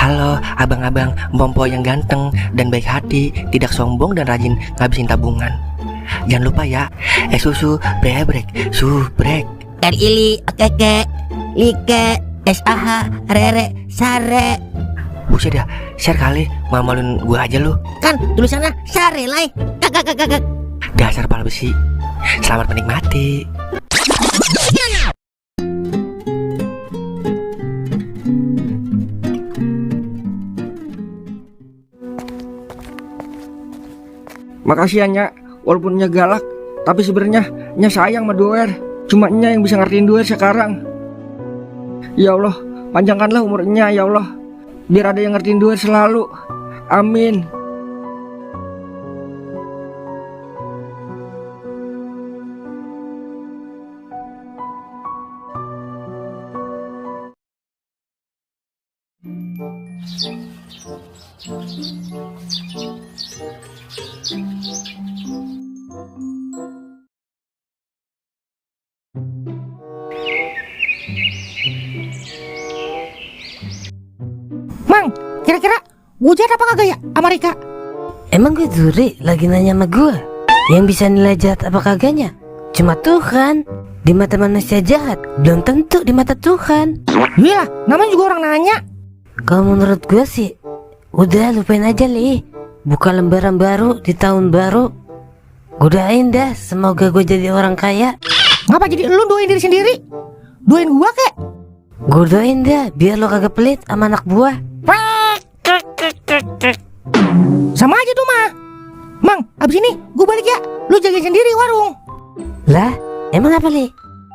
Halo abang-abang Mpompo yang ganteng dan baik hati, tidak sombong dan rajin ngabisin tabungan. Jangan lupa ya, susu brebrek, subrek. Ili, keke, like, SAH, rere, sare. Buset dah, share kali, malu-maluin gua aja lu. Kan tulisannya sare lai. Kakak. Dasar pala besi. Selamat menikmati. Makasih ya Nya, walaupun Nya galak, tapi sebenarnya Nya sayang sama Doer. Cuma Nya yang bisa ngertiin Doer sekarang. Ya Allah, panjangkanlah umur Nya ya Allah, biar ada yang ngertiin Doer selalu. Amin. Mang, kira-kira gue jahat apa kagak ya sama Rika? Emang gue Duri lagi nanya sama gue, yang bisa nilai jahat apa kagaknya cuma Tuhan. Di mata manusia jahat belum tentu di mata Tuhan. Iya, namanya juga orang nanya. Kalau menurut gue sih udah lupain aja Li, buka lembaran baru di tahun baru. Gue doain dah semoga gue jadi orang kaya. Ngapa jadi lu doain diri sendiri? Doain gua kek. Gue doain dah biar lo kagak pelit sama anak buah. Sama aja tuh mah. Mang, abis ini gue balik ya. Lu jagain sendiri warung. Lah, emang apa Li?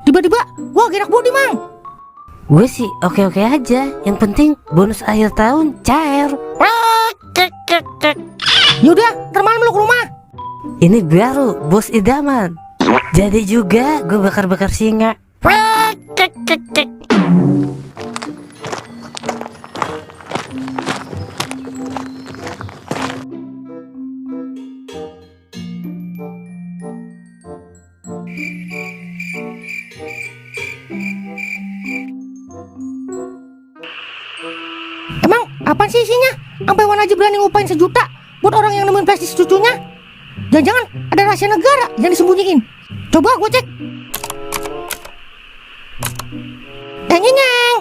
Tiba-tiba gua gerak bodi Mang. Gue sih oke-oke aja. Yang penting bonus akhir tahun cair. Yaudah, ntar malam lu ke rumah. Ini baru bos idaman. Jadi juga gue bakar-bakar singa. Emang apaan sih isinya? Sampai Wan Haji berani ngupain 1 juta buat orang yang nemuin plastik cucunya? Jangan-jangan ada rahasia negara yang disembunyiin. Coba gue cek. Nyeng.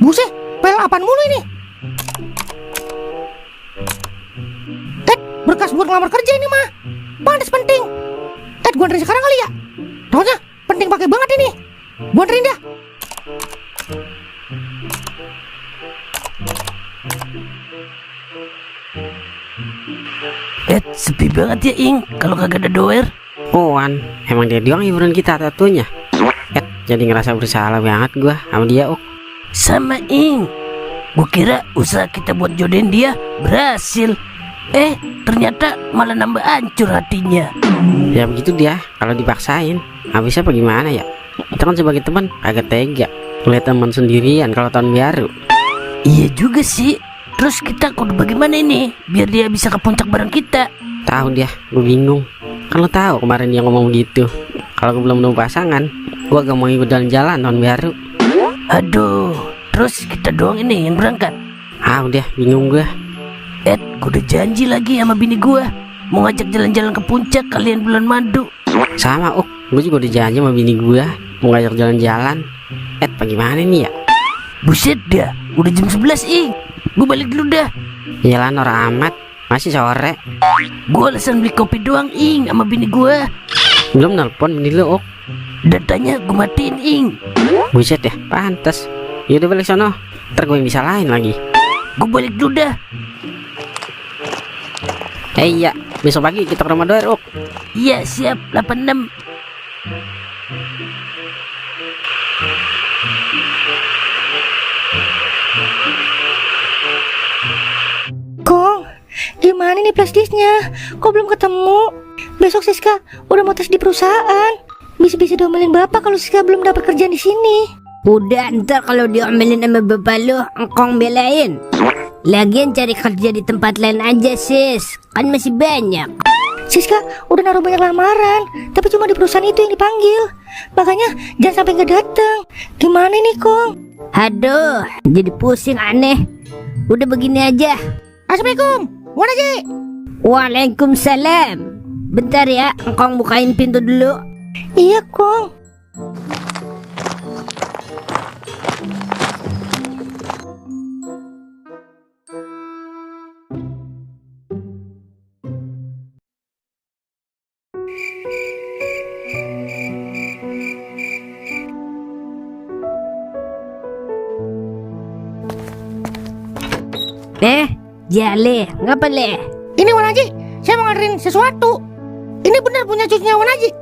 Buset, pel apaan mulu ini? Berkas buat ngelamar kerja ini mah. Pantes penting. Gue anterin sekarang kali ya. Taunya penting pakai banget ini. Gue anterin dah. Sepi banget ya Ing kalau kagak ada Doer. Wan, emang dia doang hiburan kita tentunya. Jadi ngerasa bersalah banget gua sama dia. Sama Ing, gua kira usaha kita buat jodohin dia berhasil. Ternyata malah nambah hancur hatinya. Ya begitu dia kalau dipaksain. Habisnya apa gimana ya? Kita kan sebagai teman agak tega ngeliat teman sendirian kalau tahun baru. Iya juga sih. Terus kita kudu bagaimana ini biar dia bisa ke puncak bareng kita? Tahu dia, gue bingung. Kan lo tahu kemarin dia ngomong gitu. Kalau gue belum nemu pasangan, gue gak mau ikut jalan-jalan tahun baru. Aduh, terus kita doang ini yang berangkat. Udah bingung gue. Gue udah janji lagi sama bini gue mau ngajak jalan-jalan ke puncak kalian bulan madu. Sama gue juga udah janji sama bini gue mau ngajak jalan-jalan. Bagaimana nih ya? Buset dah, udah jam 11 Ing. Gue balik dulu dah. Yalah Nora amat, masih sore. Gue alasan beli kopi doang Ing sama bini gue. Belum nelpon bini lo Datanya gue matiin Ing. Buset ya, pantes. Yaudah balik sono, ntar gue yang disalahin lagi. Gue balik dulu dah. Iya, besok pagi kita ke rumah Doer. Iya siap, 86. Kong, gimana nih plastisnya? Kok belum ketemu? Besok Siska udah mau tes di perusahaan. Bisa-bisa diomelin bapak kalau Siska belum dapat kerjaan di sini. Udah, ntar kalau diomelin sama bapak lu, engkong belain. Lagian cari kerja di tempat lain aja sis, kan masih banyak. Siska udah naruh banyak lamaran, tapi cuma di perusahaan itu yang dipanggil. Makanya jangan sampai nggak datang. Gimana nih Kong? Aduh, jadi pusing aneh. Udah begini aja. Assalamualaikum, Wan Haji. Waalaikumsalam. Bentar ya, engkong bukain pintu dulu. Iya, Kong. Jale, ngapa le? Ini Wan Haji, saya mau nganterin sesuatu. Ini benar punya cucunya Wan Haji?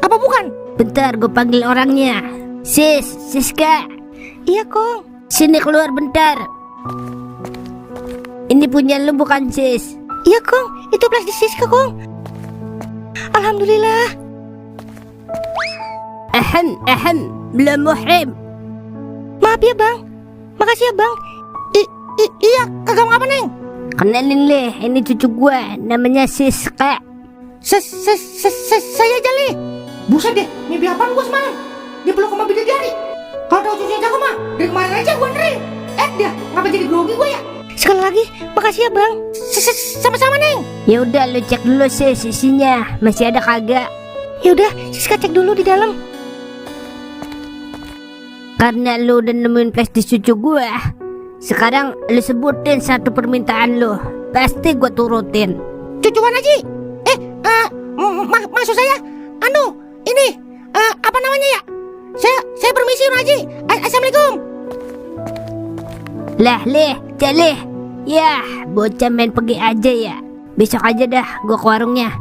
Apa bukan? Bentar, gue panggil orangnya. Siska. Iya, Kong. Sini keluar bentar. Ini punya lu bukan, Sis? Iya, Kong. Itu plastik Siska, Kong. Alhamdulillah. Ahem, belum muhrim. Maaf ya, Bang. Makasih ya, Bang. Iya, kagak apa Neng. Kenalin le, ini cucu gua, namanya Siska. Saya Jali. Buset deh, mimpi apaan gua semalam? Dia peluk sama bidadari. Kalau tahu cucunya jago mah, dari kemarin aja gua ngerin. Dia, ngapa jadi grogi gua ya? Sekali lagi, makasih ya Bang. Sama-sama Neng. Ya udah, lu cek dulu Sis isinya, masih ada kagak? Ya udah, Siska cek dulu di dalam. Karena lu udah nemuin plastik cucu gua, sekarang lu sebutin satu permintaan lu, pasti gua turutin. Cucu Wan Haji. Maksud saya, ini, apa namanya ya? Saya permisi Wan Haji. Assalamualaikum. Lah Jaleh. Yah, bocah main pergi aja ya. Besok aja dah gua ke warungnya.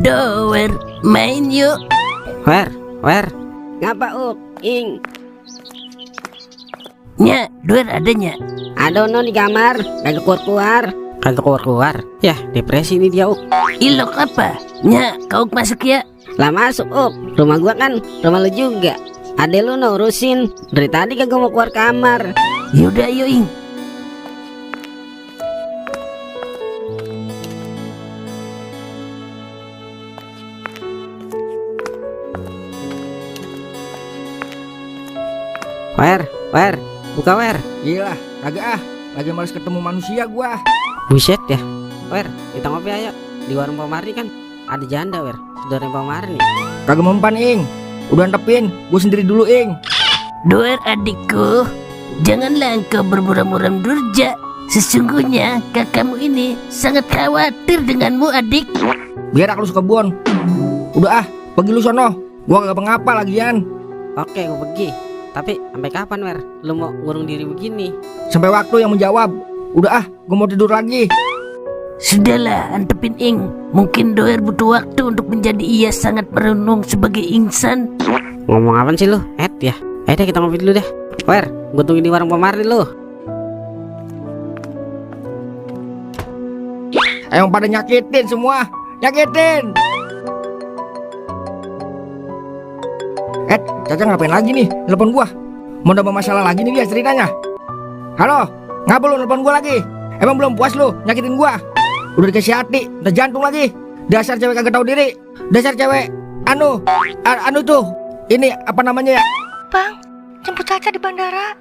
Doer, main yuk. Wer. Ngapa Ing? Nya, Doer adanya. Adono di kamar, kagak keluar. Ya, depresi ini dia, Ilok apa? Nya, kau masuk ya. Lah masuk, Rumah gua kan, rumah lu juga. Ade lu urusin, dari tadi kagak mau keluar kamar. Yaudah, ayo Ing. Wer, buka Wer. Gila, kagak lagi males ketemu manusia gua. Buset ya. Wer, kita ngopi ayo. Di warung Pamari kan ada janda Wer, saudara Pamari nih. Kagak mempan Ing. Udah antepin, gua sendiri dulu Ing. Doer adikku, janganlah engkau bermuram-muram durja. Sesungguhnya kakakmu ini sangat khawatir denganmu adik. Biar aku suka bon. Udah pergi lu sono. Gua kagak pengapa lagian. Oke, gua pergi. Tapi sampai kapan Wer? Lu mau ngurung diri begini? Sampai waktu yang menjawab. Udah gua mau tidur lagi. Sudahlah, antepin Ing. Mungkin Doer butuh waktu untuk menjadi ia sangat merenung sebagai insan. Ngomong apaan sih lu? Ya. Deh kita ngopi dulu deh. Wer, gua tunggu di warung Pamari lu. Emang pada nyakitin semua. Nyakitin. Caca ngapain lagi nih? Telepon gua. Mau nambah masalah lagi nih dia ceritanya. Halo, ngapa lu telepon gua lagi? Emang belum puas lu nyakitin gua? Udah dikasih hati, udah jantung lagi. Dasar cewek kagak tahu diri. Dasar cewek anu tuh. Ini apa namanya ya? Bang, jemput Caca di bandara.